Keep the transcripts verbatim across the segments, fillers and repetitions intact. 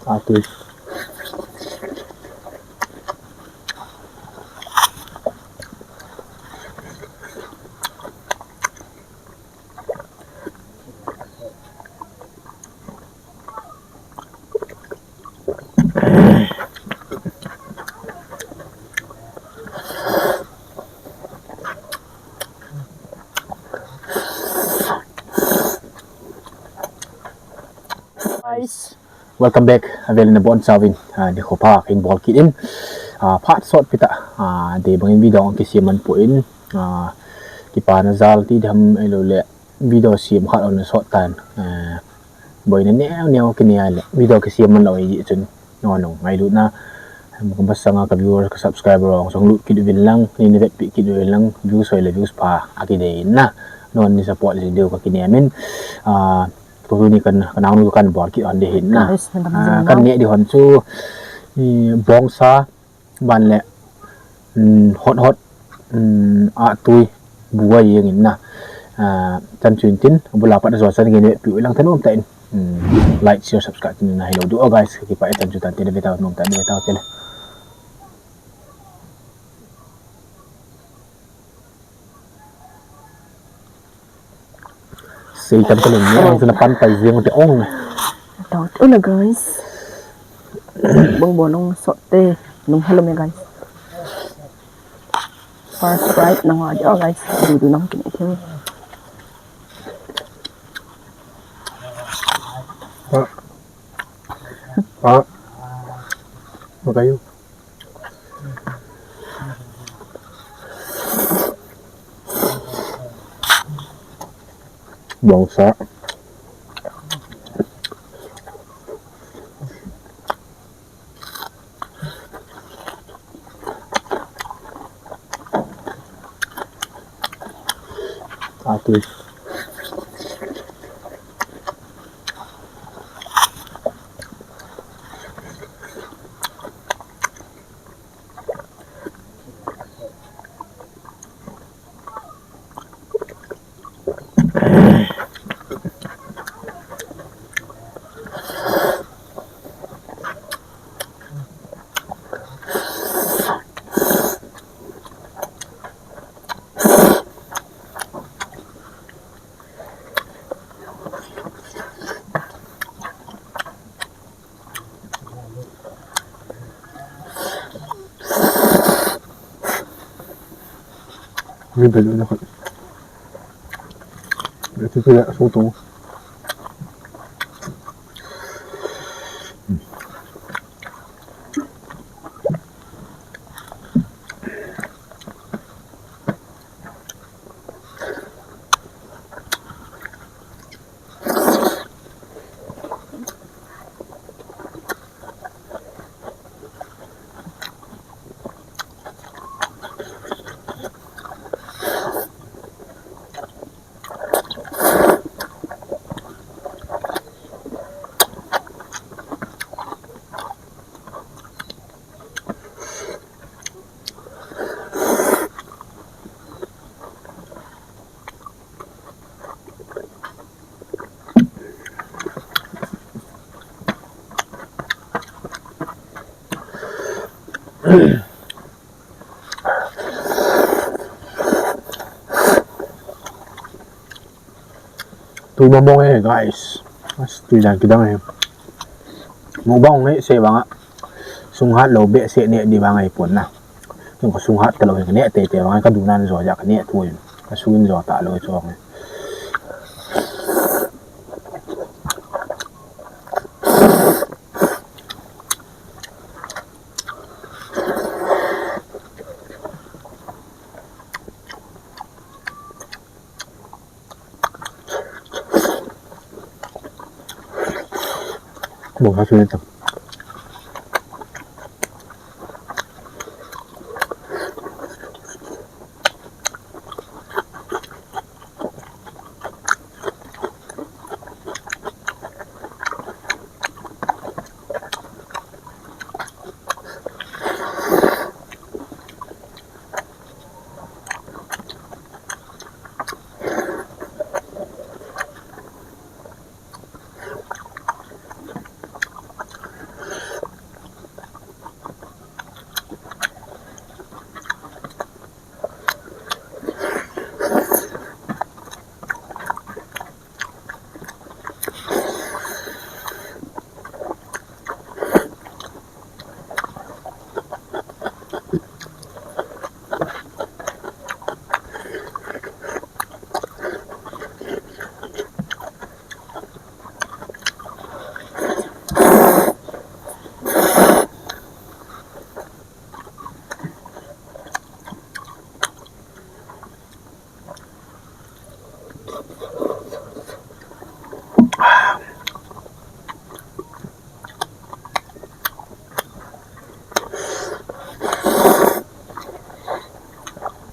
Atui. Guys, welcome back. Avel in abonchauvin, ah, nikho pha kahin bol kit in. Ah, phat sot pi tah, ah, dei bangin video kisem man poi. Ah, kipana jal ti dam ahilou le video sem khat on sot tan. Ah, boina neo neo kinei le video kisem man lou ahi chun. No, no, ngailutna. Masanga ka viewer, ka subscriber ho jong lut kit uvin lang, nei vetpi kit uvin lang, views hoi le views pha akinei na. Non ni support ji diu kakinei in. Ah, tuni kan, ka naonu kan bol kit hon ding ahi na. Guys, nandam jing nau. Ah, kan neh ding hon chu, i, bongsa, ban le, mm, hot hot, mm, atui, bu a jeng in na. Ah, chan chu in tin, abul a pat a jo chan gei nei vetpi u lang thanom tah in. Mm, like, share, subscribe tin na hilou diu. Oh, guys, kakipah e, chan chu tante le ve tau, nom tah in ve tau te le. Sei tam ka lung ni, ang chu na pan pai jeng u te ong. Tau te ong na, guys. Bong bong nung sot te, nung hello me, guys. First try nang wa dia, guys. Du du nang kin kin. Pa. Pa. Magayu. Bongsa. Atui. Ni belu na ko. Ito pala sa utong. Tui mong mong e, guys. As, tui dan kidang e. Mukbang nei se banga. Sung hat lou behseh neh ding vang ahipon na. Tung ka sung hat talou hin ka neh teitei vang, ka dunan jo jeh a ka neh thou hin. Ka sung in jo talou hi chu vang. Bongsa chu nitah.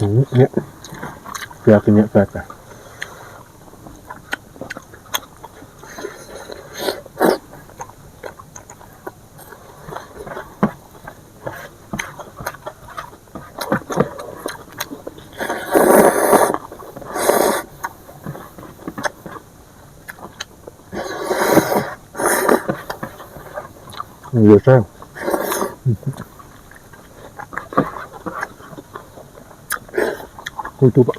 Neh. Pia ki neh pia ta. Yes, sir. Kutu pa.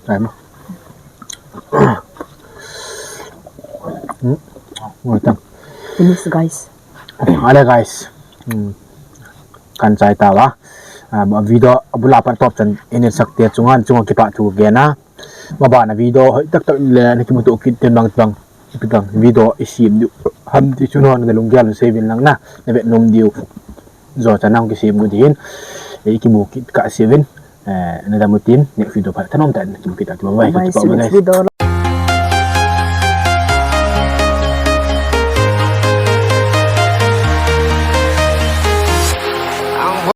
Taima. Hmm. Ngoi tang. Finish, guys. Ale, guys. Hmm. Kan chai tauva. Ah, video abula pat top chan inin sakte chunga, chunga kipathu kagena. Mabana video hoi tak tak le nakimuto kit ten bang bang. Ipi bang video isem diu ham ti chu nangho nalunggel in seiyun lang na. Navet nom diu. Jo chan nang kisem gu din. Ikimu kit kah seiyun. Eh, nadam utin. Next video phat thanom tah in kimu kit ta. Bye bye. Bye bye, see you next video.